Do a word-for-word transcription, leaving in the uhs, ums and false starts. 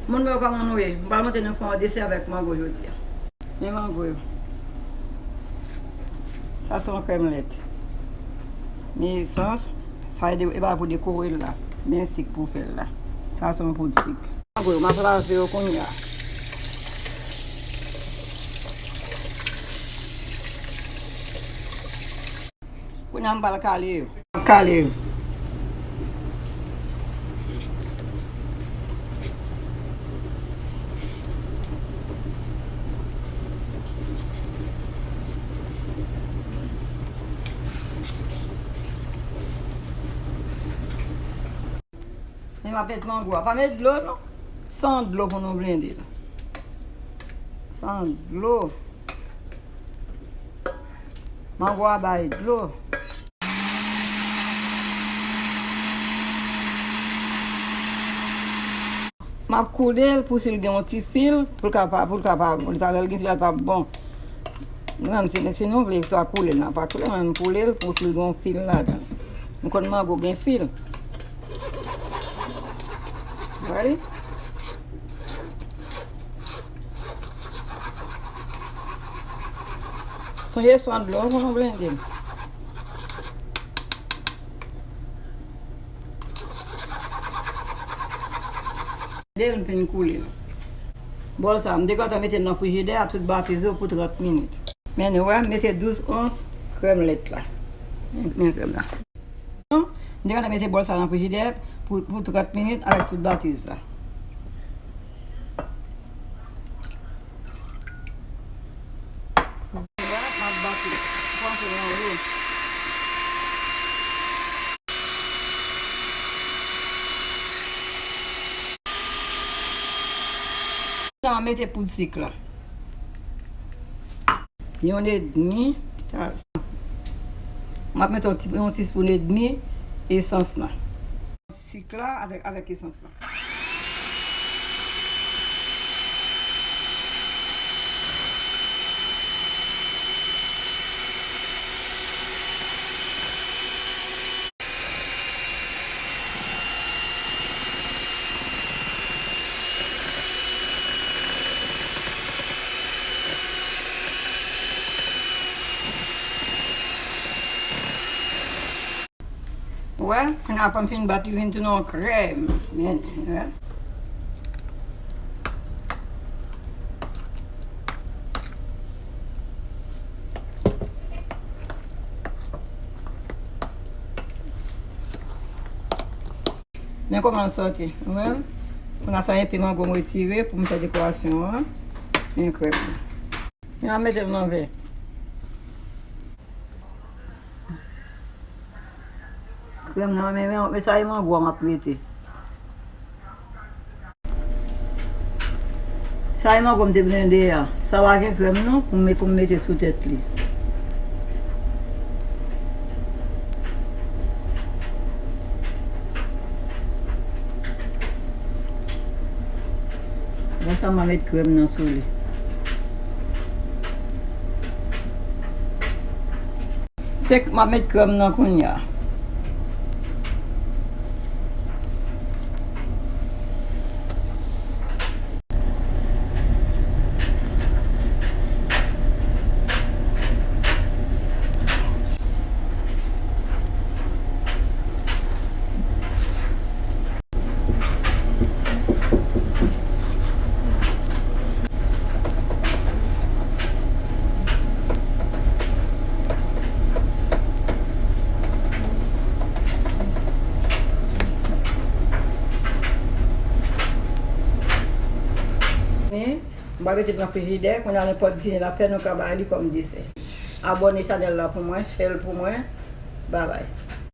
Moun mwen yo, kòman nou ye? M pral montre nou fè yon desè avèk mango jodi a. Men mango yo. Sa se yon krèm lèt. Men esans, sa e de, e pa pou dekore l la. Men sik pou fè l la. Sa se yon poud sik. Mango yo, m ap lave yo kounye a. Kounye a m pral kale yo. Kale yo. Men m ap met mango a. Pa met dlo non. San dlo pou nou blende l. San dlo. Mango a bay dlo. M ap koule l pou si l gen yon ti fil, pou l ka pa, pou l ka pa, li pa, lè l gen fil la, l pa bon. Mwen, si, si nou vle, swa koule l, nan pa koule, mwen, m koule l pou si l gen yon fil ladan l. M konn mango gen fil. Ready? Sonje san dlo pou nou blende l. Blende l, m fin koule l. Bòl sa, m te gentan mete l nan frijidè a, tout batize yo pou trant minit. Men nou wè, m mete douz ons krèm lèt la. Men, men krèm la. Non, m te gentan mete bòl sa nan frijidè pou, pou trant minit avèk tout batiz sa. Wè, m ap bati. Panse nan dlo. Sa, m mete poud sik la. Yon edmi. M ap mete yon ti, yon ti spoun edmi esans lan. Sik la avèk, avèk esans lan. Wè, kounye a pann fin bat, li vin tounen yon krèm. Men, wè. Men kòman l sòti, ou wè? Kounye a sa enpe mango m retire pou m fè dekorasyon an. Men krèm nan. Men m ap mete l nan vè. Krèm nan, men, men, men sa e mango a m ap mete. Sa e mango m te blende a. Sa pa gen krèm non, pou m, pou m mete sou tèt li. Apre sa, m a met krèm nan sou li. Se k-, m ap met krèm nan kounye a. M pral mete l nan frijidè, kounye a nenpòt dine n ap fè, nou ka bay li kòm desè. Abòne chanèl la pou mwen, share l pou mwen. Babay.